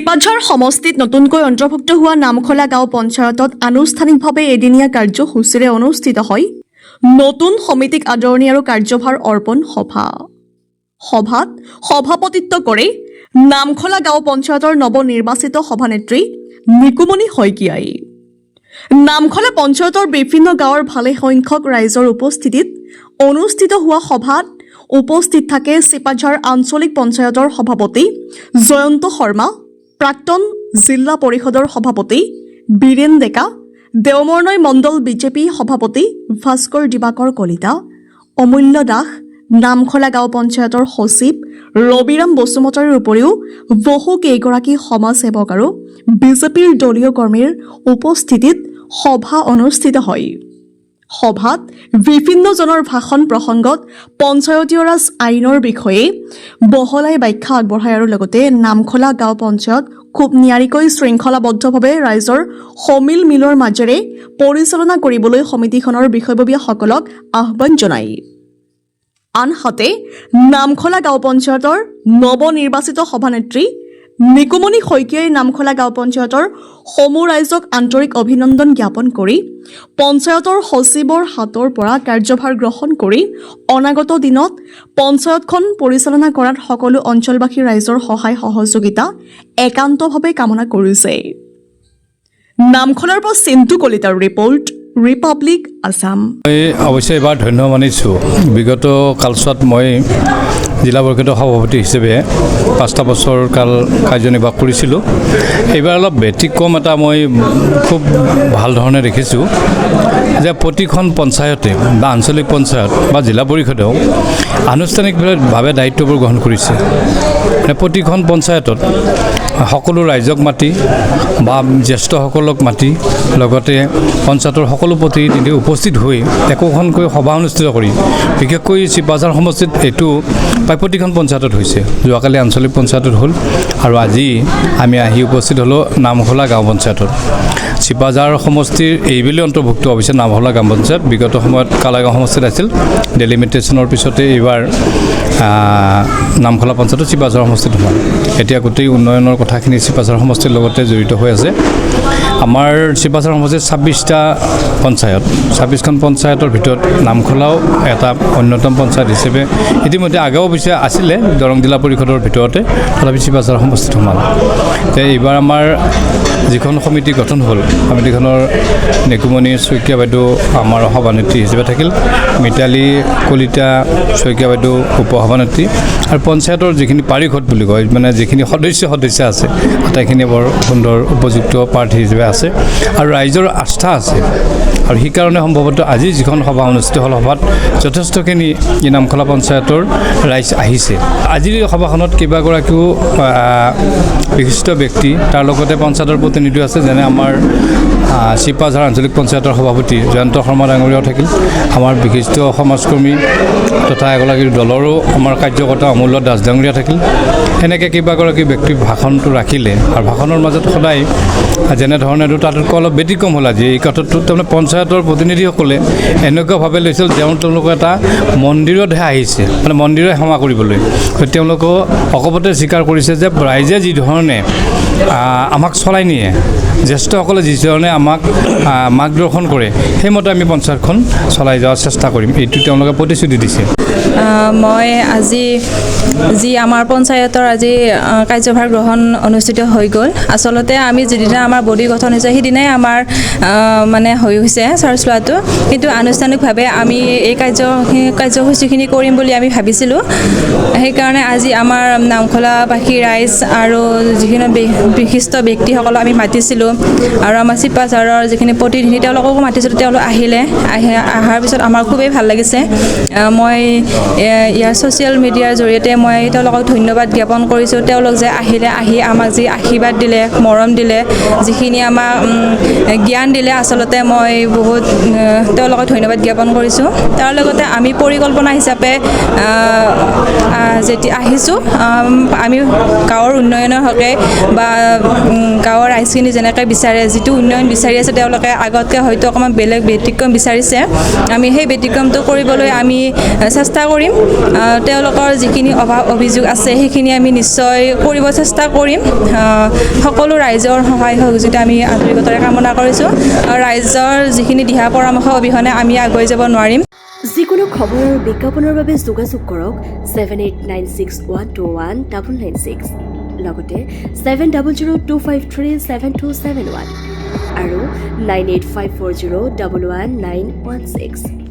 চিপাঝাৰ সমষ্টিত নতুনকৈ অন্তৰ্ভুক্ত হোৱা নামখলা গাঁও পঞ্চায়তত আনুষ্ঠানিকভাৱে এদিনীয়া কাৰ্যসূচীৰে অনুষ্ঠিত হয় নতুন সমিতিক আদৰণি আৰু কাৰ্যভাৰ অৰ্পণ সভা। সভাত সভাপতিত্ব কৰে নামখলা গাঁও পঞ্চায়তৰ নৱনিৰ্বাচিত সভানেত্ৰী নিকুমণি শইকীয়াই। নামখলা পঞ্চায়তৰ বিভিন্ন গাঁৱৰ ভালেসংখ্যক ৰাইজৰ উপস্থিতিত অনুষ্ঠিত হোৱা সভাত উপস্থিত থাকে চিপাঝাৰ আঞ্চলিক পঞ্চায়তৰ সভাপতি জয়ন্ত শৰ্মা, প্ৰাক্তন জিলা পৰিষদৰ সভাপতি বীৰেন ডেকা, দেওমৰনৈ মণ্ডল বিজেপি সভাপতি ভাস্কৰ দিবাকৰ কলিতা, অমূল্য দাস, নামখলা গাঁও পঞ্চায়তৰ সচিব ৰবিৰাম বসুমতাৰীৰ উপৰিও বহু কেইগৰাকী সমাজসেৱক আৰু বিজেপিৰ দলীয় কৰ্মীৰ উপস্থিতিত সভা অনুষ্ঠিত হয়। সভাত বিভিন্নজনৰ ভাষণ প্ৰসংগত পঞ্চায়তীৰাজ আইনৰ বিষয়ে বহলাই ব্যাখ্যা আগবঢ়ায় আৰু লগতে নামখলা গাঁও পঞ্চায়ত খুব নিয়াৰিকৈ শৃংখলাবদ্ধভাৱে ৰাইজৰ সমিল মিলৰ মাজেৰে পৰিচালনা কৰিবলৈ সমিতিখনৰ বিষয়ববীয়াসকলক আহ্বান জনায়। আনহাতে নামখলা গাঁও পঞ্চায়তৰ নৱনিৰ্বাচিত সভানেত্ৰী নিকুমণি শইকীয়াই নামখলা গাঁও পঞ্চায়তৰ সমূহ ৰাইজক আন্তৰিক অভিনন্দন জ্ঞাপন কৰি পঞ্চায়তৰ সচিবৰ হাতৰ পৰা কাৰ্যভাৰ গ্ৰহণ কৰি অনাগত দিনত পঞ্চায়তখন পৰিচালনা কৰাত সকলো অঞ্চলবাসী ৰাইজৰ সহায় সহযোগিতা একান্তভাৱে কামনা কৰিছে। নামখলাৰ পৰা চিন্তু কলিতাৰ ৰিপৰ্ট, ৰিপাব্লিক আছাম। মই অৱশ্যে এইবাৰ ধন্য মানিছোঁ। বিগত কালচোৱাত মই জিলা পৰিষদৰ সভাপতি হিচাপে 5টা বছৰ কাল কাৰ্যনিৰ্বাহ কৰিছিলোঁ। এইবাৰ অলপ ব্যতিক্ৰম এটা মই খুব ভাল ধৰণে দেখিছোঁ যে প্ৰতিখন পঞ্চায়তে বা আঞ্চলিক পঞ্চায়ত বা জিলা পৰিষদেও আনুষ্ঠানিকভাৱে দায়িত্ববোৰ গ্ৰহণ কৰিছে। মানে প্ৰতিখন পঞ্চায়তত সকলো ৰাইজক মাতি বা জ্যেষ্ঠসকলক মাতি, লগতে পঞ্চায়তৰ সকলো প্ৰতিনিধি উপস্থিত হৈ একোখনকৈ সভা অনুষ্ঠিত কৰি, বিশেষকৈ চিপাঝাৰ সমষ্টিত এইটো প্ৰায় প্ৰতিখন পঞ্চায়তত হৈছে। যোৱাকালি আঞ্চলিক পঞ্চায়তত হ'ল আৰু আজি আমি আহি উপস্থিত হ'লোঁ নামখলা গাঁও পঞ্চায়তত। চিপাঝাৰ সমষ্টিৰ এইবেলি অন্তৰ্ভুক্ত অৱশ্যে নামখলা গাঁও পঞ্চায়ত। বিগত সময়ত কালাগাঁও সমষ্টিত আছিল। ডেলিমিটেশ্যনৰ পিছতে এইবাৰ নামখলা পঞ্চায়তত চিপাঝাৰ সমষ্টিত সোমাল। এতিয়া গোটেই উন্নয়নৰ কথাখিনি চিপাঝাৰ সমষ্টিৰ লগতে জড়িত হৈ আছে। আমাৰ চিপাঝাৰ সমষ্টিত 26টা পঞ্চায়ত। 26খন পঞ্চায়তৰ ভিতৰত নামখলাও এটা অন্যতম পঞ্চায়ত হিচাপে ইতিমধ্যে আগেও অৱশ্যে আছিলে দৰং জিলা পৰিষদৰ ভিতৰতে, তথাপি চিপাঝাৰ সমষ্টিত সোমাল। এতিয়া এইবাৰ আমাৰ যিখন সমিতি গঠন হ'ল, সমিতিখনৰ নিকুমণি শইকীয়া বাইদেউ আমাৰ সভানেত্ৰী হিচাপে থাকিল, মিতালী কলিতা শইকীয়া বাইদেউ উপ সভানেত্ৰী আৰু পঞ্চায়তৰ যিখিনি পাৰিষদ বুলি কয়, মানে যিখিনি সদস্য সদস্যা আছে, আটাইখিনি বৰ সুন্দৰ উপযুক্ত প্ৰাৰ্থী হিচাপে আছে আৰু ৰাইজৰ আস্থা আছে। আৰু সেইকাৰণে সম্ভৱতঃ আজি যিখন সভা অনুষ্ঠিত হ'ল, সভাত যথেষ্টখিনি এই নামখলা পঞ্চায়তৰ ৰাইজ আহিছে। আজিৰ এই সভাখনত কেইবাগৰাকীও বিশিষ্ট ব্যক্তি, তাৰ লগতে পঞ্চায়তৰ প্ৰতিনিধিও আছে, যেনে আমাৰ চিপাঝাৰ আঞ্চলিক পঞ্চায়তৰ সভাপতি জয়ন্ত শৰ্মা ডাঙৰীয়াও থাকিল, আমাৰ বিশিষ্ট সমাজকৰ্মী তথা এগৰাকী দলৰো আমাৰ কাৰ্যকৰ্তা অমূল্য দাস ডাঙৰীয়া থাকিল। সেনেকৈ কেইবাগৰাকী ব্যক্তি ভাষণটো ৰাখিলে আৰু ভাষণৰ মাজত সদায় যেনেধৰণে তাতকৈ অলপ ব্যতিক্ৰম হ'ল আজি এই কথাটো। তাৰমানে পঞ্চায়তৰ প্ৰতিনিধিসকলে এনেকুৱাভাৱে লৈছিল তেওঁ তেওঁলোকৰ এটা মন্দিৰতহে আহিছে, মানে মন্দিৰে সেৱা কৰিবলৈ। তেওঁলোকেও অকপটে স্বীকাৰ কৰিছে যে ৰাইজে যিধৰণে আমাক চলাই নিয়ে, জ্যেষ্ঠসকলে যিধৰণে আমাক মাৰ্গদৰ্শন কৰে, সেইমতে আমি পঞ্চায়তখন চলাই যোৱাৰ চেষ্টা কৰিম। এইটো তেওঁলোকে প্ৰতিশ্ৰুতি দিছে। মই আজি যি আমাৰ পঞ্চায়তৰ আজি কাৰ্যভাৰ গ্ৰহণ অনুষ্ঠিত হৈ গ'ল। আচলতে আমি যিদিনা আমাৰ বডি গঠন হৈছে, সিদিনাই আমাৰ মানে হৈ হৈছে চাৰ্জ লোৱাটো, কিন্তু আনুষ্ঠানিকভাৱে আমি এই কাৰ্যসূচীখিনি কৰিম বুলি আমি ভাবিছিলোঁ। সেইকাৰণে আজি আমাৰ নামখলাবাসী ৰাইজ আৰু যিখিনি বিশিষ্ট ব্যক্তিসকলক আমি মাতিছিলোঁ আৰু আমাৰ চিপাঝাৰৰ যিখিনি প্ৰতিনিধি, তেওঁলোককো মাতিছিলোঁ। তেওঁলোক আহিলে। অহাৰ পিছত আমাৰ খুবেই ভাল লাগিছে। মই ইয়াৰ ছ'চিয়েল মিডিয়াৰ জৰিয়তে মই তেওঁলোকক ধন্যবাদ জ্ঞাপন কৰিছোঁ। তেওঁলোক যে আহিলে, আহি আমাক যি আশীৰ্বাদ দিলে, মৰম দিলে, যিখিনি আমাক জ্ঞান দিলে, আচলতে মই বহুত তেওঁলোকক ধন্যবাদ জ্ঞাপন কৰিছোঁ। তাৰ লগতে আমি পৰিকল্পনা হিচাপে যেতিয়া আহিছোঁ, আমি গাঁৱৰ উন্নয়নৰ হকে বা গাঁৱৰ ৰাইজখিনি যেনেকৈ বিচাৰে, যিটো উন্নয়ন বিচাৰি আছে, তেওঁলোকে আগতকৈ হয়তো অকণমান বেলেগ ব্যতিক্ৰম বিচাৰিছে। আমি সেই ব্যতিক্ৰমটো কৰিবলৈ আমি চেষ্টা কৰিম। তেওঁলোকৰ যিখিনি অভাৱ অভিযোগ আছে, সেইখিনি আমি নিশ্চয় কৰিব চেষ্টা কৰিম। সকলো ৰাইজৰ সহায় সহযোগিতা আমি আন্তৰিকতাৰে কামনা কৰিছোঁ আৰু ৰাইজৰ যিখিনি দিহা পৰামৰ্শ অবিহনে আমি আগুৱাই যাব নোৱাৰিম। যিকোনো খবৰ আৰু বিজ্ঞাপনৰ বাবে যোগাযোগ কৰক 7896121996, লগতে 7002537271 আৰু 9854011916।